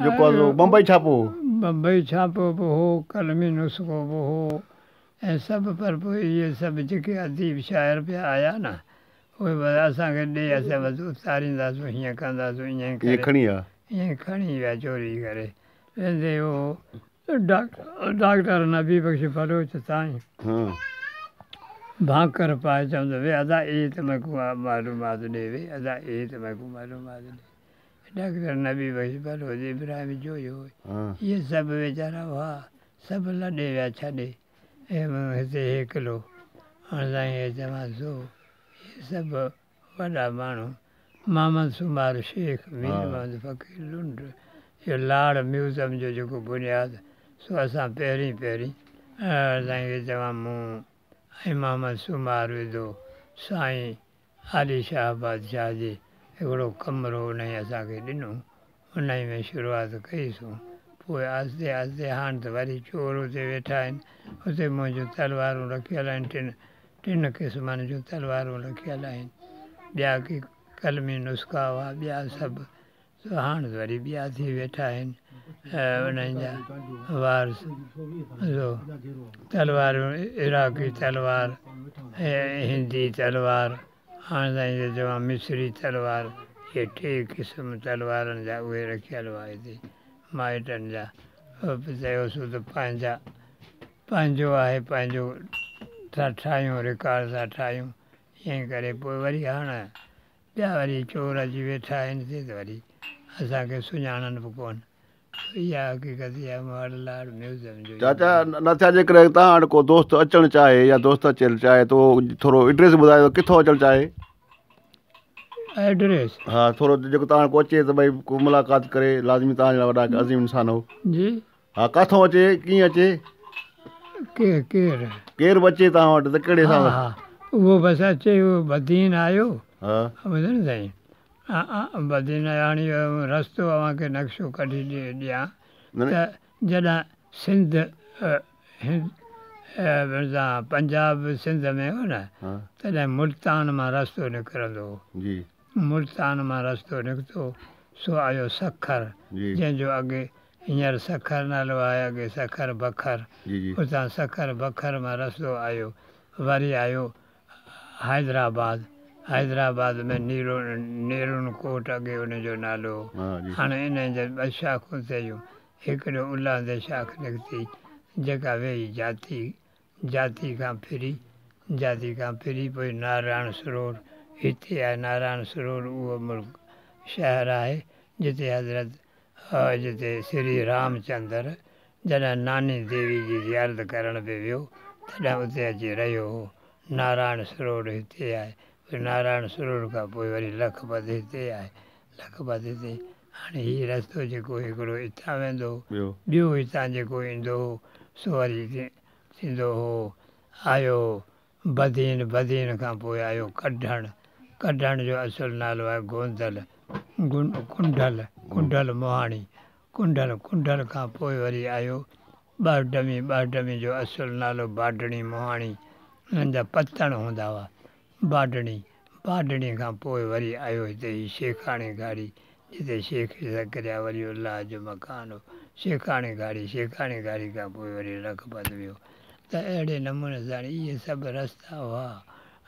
جيڪو آهي سو بمبئي ڇاپو هو. بمبئي ڇاپو به هو، قلمي نسخو به هو ۽ سڀ پر پوء اهي سڀ جيڪي اديب شاعر پيا آيا نه اهي بس اسان کي ڏي اسين بس اتارينداسون هيئن ڪنداسون ائين اهي ڪري کڻي ويا. ائين کڻي ويا چوري ڪري ويندي اهو ڊاڪٽر نبي بخش بلوچ تائين ڀاڪر پائي چوندو وي ادا اي ته ميڪون معلومات ڏي وي ادا اي ته ميڪون معلومات ڏي. ڊاڪٽر نبي بخش بلوچ، ابراهيم جويو اهي سڀ ويچارا هئا سڀ لڏي ويا ڇڏي ۽ هتي هيڪلو هاڻ سائين کي چوان سو اهي سڀ وڏا ماڻهو محمد سومار شيخ، مير محمد فقير لنڊ اهو لاڙ ميوزم جو جيڪو بنياد سو اسان پهرين پهرين سائين کي چوان مون ۽ محمد سومار وڌو سائين عالي شاهه بادشاهه جي هڪڙو ڪمرو انهي اسان کي ڏنو، انهي ۾ شروعات ڪئي سون، پوء آهستي آهستي هاڻ ته وري چور اتي ويٺا آهن، اتي منهنجون تلوارون رکيل آهن، ٽن ٽن قسمن جون تلوارون رکيل آهن، ٻيا ڪي قلمي نسخا هئا، ٻيا سڀ سو هاڻ ته وري ٻيا ٿي ويٺا آهن انهن جا وارث. سو تلوارون عراقي تلوار، هندي تلوار، هاڻ سائين ته چوان مصري تلوار، اهي ٽي قسم تلوارن جا اهي رکيل هئا هتي مائٽن جا. چيوسون ته پنهنجا پنهنجو آهي پنهنجو ٿا ٺاهيون رڪارڊ ٿا ٺاهيون ائين ڪري پوء وري هاڻ ٻيا وري چور اچي ويٺا آهن سي ته وري اسان کي سڃاڻن به ڪونه. اها حقيقت اها مهڙ لاڙ ميوزم جو اهو چاچا ناٿيا جيڪڏهن توهان وٽ ڪو دوست اچڻ چاهي يا دوست اچڻ چاهي ته اهو ٿورو ايڊريس ٻڌايو ڪٿو اچڻ چاهي. ايڊريس؟ ها ٿورو جيڪو توهان وٽ ڪو اچي ته ڀئي ڪو ملاقات ڪري لازمي توهان جهڙا وڏا عظيم انسان هو. جي. ها ڪاٿو اچي ڪيئن اچي؟ ڪير؟ ڪير به اچي توهان وٽ ته ڪهڙي حساب ها ها اهو بس اچي اهو بدين آيو. ها. ٻڌو نه سائين بدين آيو هاڻي اهو رستو اوهان کي نقشو ڪڍي ڏيان ته جڏهن سنڌ پنجاب سنڌ ۾ هو نه تڏهن ملتان مان رستو نڪرندو هو. جي. ملتان مان رستو نڪتو سو آيو سکر جنهن جو اڳي هينئر سکر نالو آهي اڳي سکر بکر اتان سکر بکر مان رستو آيو وري آيو حيدرآباد حيدرآباد ۾ نيرو نيرون ڪوٽ اڳي ان جو نالو هو هاڻي انهن جا ٻه شاخون ٿيون هڪڙو الهندي شاخ نڪتي جيڪا ويئي جاتي جاتي کان ڦري، جاتي کان ڦري پوء نارائڻ سرور، هتي آهي نارائڻ سرور اهو ملڪ شهر آهي جتي حضرت جتي سري رام چندر جڏهن ناني ديوي جي زيارت ڪرڻ پي ويو تڏهن اتي اچي رهيو هو. نارائڻ سرور هتي آهي. پوء نارائڻ سرور کان پوء وري لکپت هتي آهي. لکپت هتي هاڻي هي رستو جيڪو هڪڙو هتان ويندو هو ٻيو هتان جيڪو ايندو هو سو وري ٿيندو هو آيو بدين، بدين کان پوء آيو ڪڍڻ، ڪڍڻ جو اصل نالو آهي گوندل، ڪنڍل، ڪنڍل مهاڻي، ڪنڍل، ڪنڍل کان پوء وري آيو ٻهڊمي، ٻهڊمي جو اصل نالو باڊڻي مهاڻي، انهن جا پتڻ هوندا هئا، باڊڻي، باڊڻي کان پوء وري آيو هتي هي شيخاڻي گهاڙي، جتي شيخ زڪريا ولي الله جو مڪان هو، شيخاڻي گهاڙي، شيخاڻي گهاڙي کان پوء وري لکپت ويو ته اهڙي نموني سان اهي سڀ رستا هئا.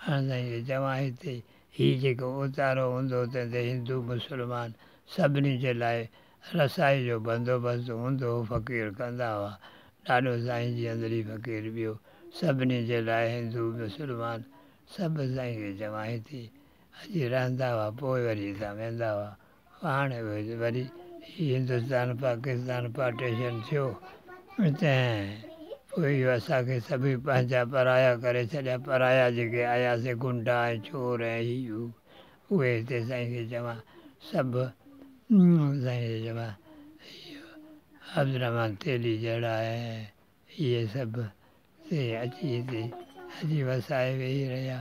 هاڻ سائين کي چوان هتي هي جيڪو اوتارو هوندو هو تنهن تي هندو مسلمان سڀني جي لاء رسائي جو بندوبست هوندو هو فقير ڪندا هئا. ڏاڏو سائين جي اندري فقير ٻيو سڀني جي لاء هندو مسلمان سڀ سائين کي چوان هتي اچي رهندا هئا پوء وري هتان ويندا هئا. هاڻي وري هي هندستان پاڪستان پارٽيشن ٿيو تنهن پوء اهو اسان کي سڀئي پنهنجا پرايا ڪري ڇڏيا. پرايا جيڪي آيا سي گنڊا ۽ چور ۽ هي هو اهي هتي سائين کي چوان سڀ سائين کي چوان عبدالرحمان تيلي جهڙا ۽ اهي سڀ سي اچي هتي اچي وسائي ويهي رهيا.